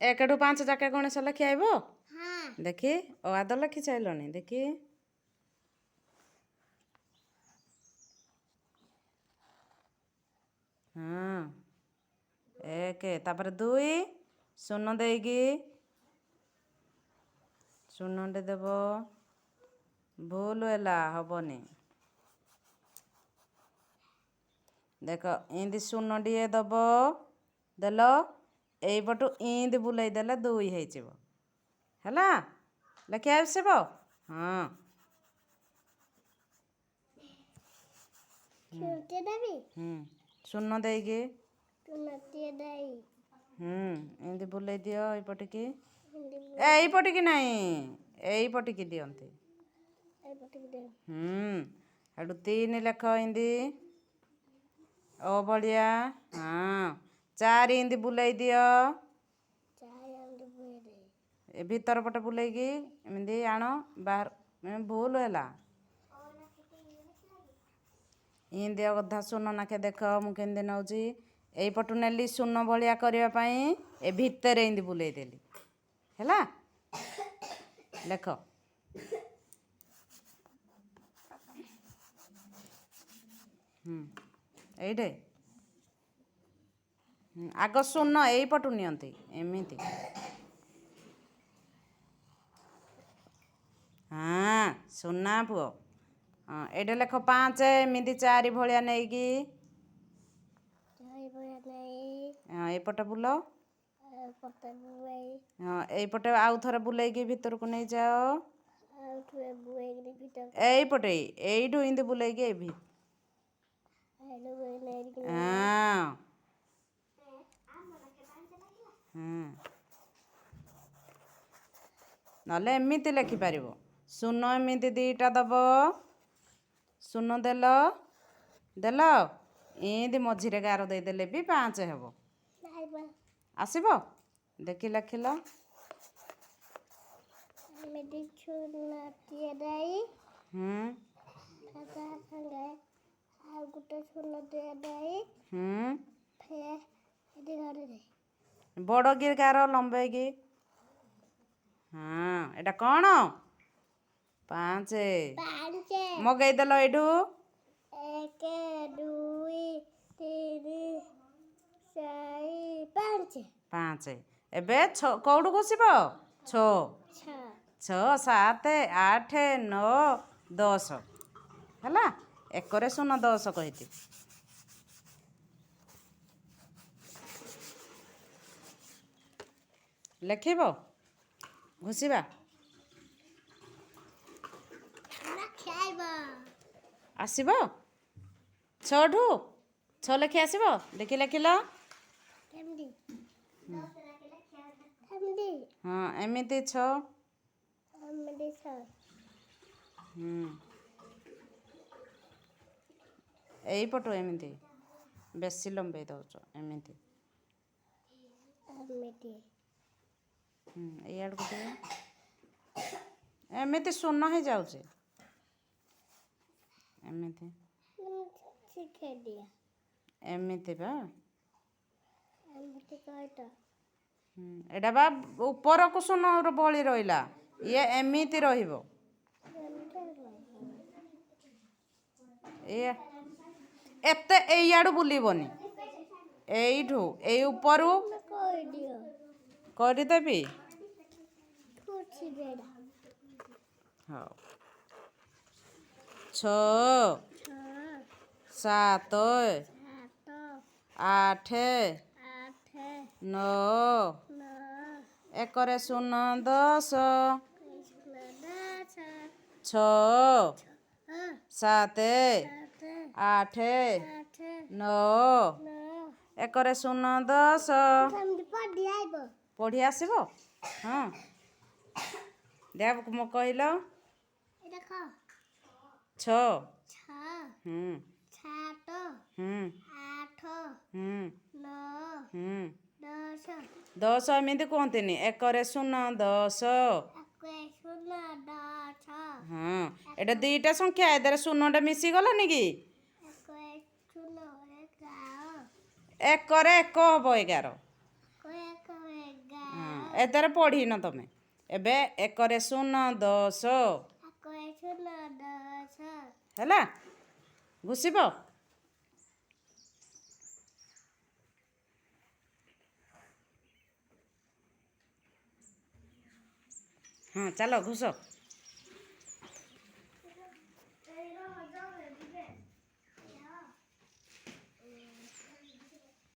1ଠୁ 5 ଯାକେ ଗଣେଶ ଲେଖି ଆଇବ? ହଁ। ଦେଖି, ଅ ଆ ତ ଲେଖି ସାରିଲଣି, ଦେଖି। ହଁ, 1, ତାପରେ 2, ଶୂନ ଦେଇକି ଶୂନଟେ ଦେବ। ଭୁଲ ହେଲା, ହବନି। ଦେଖ, ଏମିତି ଶୂନଟିଏ ଦେବ, ଦେଲ, ଏଇପଟୁ ଏମିତି ବୁଲେଇ ଦେଲେ 2 ହେଇଯିବ। ହେଲା? ଲେଖି ଆସିବ? ହଁ। ଶୂନଟିଏ ଦେବି। ହୁଁ, ଶୂନ ଦେଇକି। ଶୂନଟିଏ ଦେଇ। ହୁଁ, ଏମିତି ବୁଲେଇ ଦିଅ ଏଇପଟିକି। ଏଇପଟିକି ନାହିଁ, ଏଇପଟିକି ଦିଅନ୍ତି। ଏଇପଟିକି ଦେବି। ହୁଁ, ହେଠୁ 3 ଲେଖ ଏମିତି ଓ ଭଳିଆ। ହଁ, 4 ଏମିତି ବୁଲେଇ ଦିଅ। 4 ଏମିତି ବୁଲେଇ ଦେବି। ଏ ଭିତର ପଟେ ବୁଲେଇକି ଏମିତି ଆଣ ବାହାର। ଭୁଲ ହେଲା। ଏମିତି ଅଧା ଶୂନ ନାଖେ। ଦେଖ, ମୁଁ କେମିତି ନେଉଛି। ଏଇପଟୁ ନେଲି ଶୂନ ଭଳିଆ କରିବା ପାଇଁ, ଏ ଭିତରେ ଏମିତି ବୁଲେଇ ଦେଲି। ହେଲା? ଲେଖ। ହୁଁ, ଏଇଟେ ଆଗ ଶୂନ ଏଇପଟୁ ନିଅନ୍ତି ଏମିତି। ହଁ, ସୁନା ପୁଅ। ହଁ, ଏଇଟା ଲେଖ 5, ଏମିତି 4 ଭଳିଆ ନେଇକି। 4 ଭଳିଆ ନେଇ। ହଁ, ଏଇପଟେ ବୁଲ। ଏପଟେ ବୁଲେଇ। ହଁ, ଏଇପଟେ ଆଉ ଥରେ ବୁଲେଇକି ଭିତରକୁ ନେଇଯାଅ। ଆଉ ଥରେ ବୁଲେଇକିରି ଭିତରକୁ। ଏଇପଟେ, ଏଇଠୁ ଏମିତି ବୁଲେଇକି ଏଇ ଏଇଠୁ ବୁଲେଇକି। ହଁ ହଁ, ନହେଲେ ଏମିତି ଲେଖିପାରିବ। ଶୂନ ଏମିତି 2ଟା ଦବ। ଶୂନ ଦେଲ, ଦେଲ, ଏମିତି ମଝିରେ ଗାର ଦେଇଦେଲେ ବି 5 ହେବ। ନାଇବ। ଆସିବ? ଦେଖି, ଲେଖିଲ। ଏମିତି ଶୂନଟିଏ ଦେଇ। ହୁଁ। ତା ସାଙ୍ଗେ ଆଉ ଗୋଟେ ଶୂନଟିଏ ଦେଇ। ହୁଁ। ଫେର ଏଠି ଘରେ ଦେଇ। ବଡ଼ କି ଗାର ଲମ୍ବେଇକି। ହଁ, ଏଇଟା କ'ଣ? 5। 5। ମଗେଇଦେଲ ଏଇଠୁ। 1, 2, 3, 4, 5। 5। ଏବେ 6 କୋଉଠୁ ଘୋଷିବ? 6। 6। 6, 7, 8, 9, 10 ହେଲା। 1ରେ 0 10 କହିଛି। ଲେଖିବ? ଘୋଷିବା। ଖାଇବ। ଆସିବ? 6ଠୁ 6 ଲେଖି ଆସିବ? ଦେଖି, ଲେଖିଲ। କେମିତି କେମିତି? ହଁ, ଏମିତି 6। ଏମିତି 6। ହୁଁ, ଏଇପଟୁ ଏମିତି ବେଶୀ ଲମ୍ବେଇ ଦେଉଛ ଏମିତି। ଏମିତି। ହୁଁ, ଏଇଆଡ଼କୁ ଟିକେ ଏମିତି ଶୂନ ହେଇଯାଉଛି ଏମିତି। ଶିଖେଇ ଦିଅ। ଏମିତି ବା। ଏମିତି କହିତ। ଏଇଟା ବା ଉପରକୁ ଶୂନ ଭଳି ରହିଲା। ଇଏ ଏମିତି ରହିବ। ଏମିତି ରହିବ। ଇଏ ଏତେ ଏଇଆଡ଼ୁ ବୁଲିବନି, ଏଇଠୁ ଏଇ ଉପରୁ। ତୁମେ କହିଦିଅ। କରିଦେବି। ଖୁସି ବେଡ଼ା। ହଉ, 6, 6, 7, 7, 8, 8, 9, 9, 1ରେ 0 10। 0 10। 6, 6, 7, 7, 8, 8, 9, 9, 1ରେ 0 10। ସେମିତି ପଢ଼ି ଆଇବ। ପଢ଼ି ଆସିବ? ହଁ, ଦେଖ, ମୁଁ କହିଲ। ଦେଖ। 6। 6, ହୁଁ। 7, ହୁଁ। 8, ହୁଁ। 9, ହୁଁ। 10। 10 ଏମିତି କୁହନ୍ତିନି। 1ରେ 0 10। 1 0 10। ହଁ, ଏଇଟା 2ଟା ସଂଖ୍ୟା, ଏଥିରେ ଶୂନଟା ମିଶିଗଲାନି କି? 1 0 11। 1ରେ 1 ହବ 11। 1 1 11। ଏତେରେ ପଢ଼ିନ ତମେ। ଏବେ 1ରେ 0 10। 1ରେ 0 10। ହେଲା, ଘୁଷିବ। ହଁ, ଚାଲ ଘୁଷ।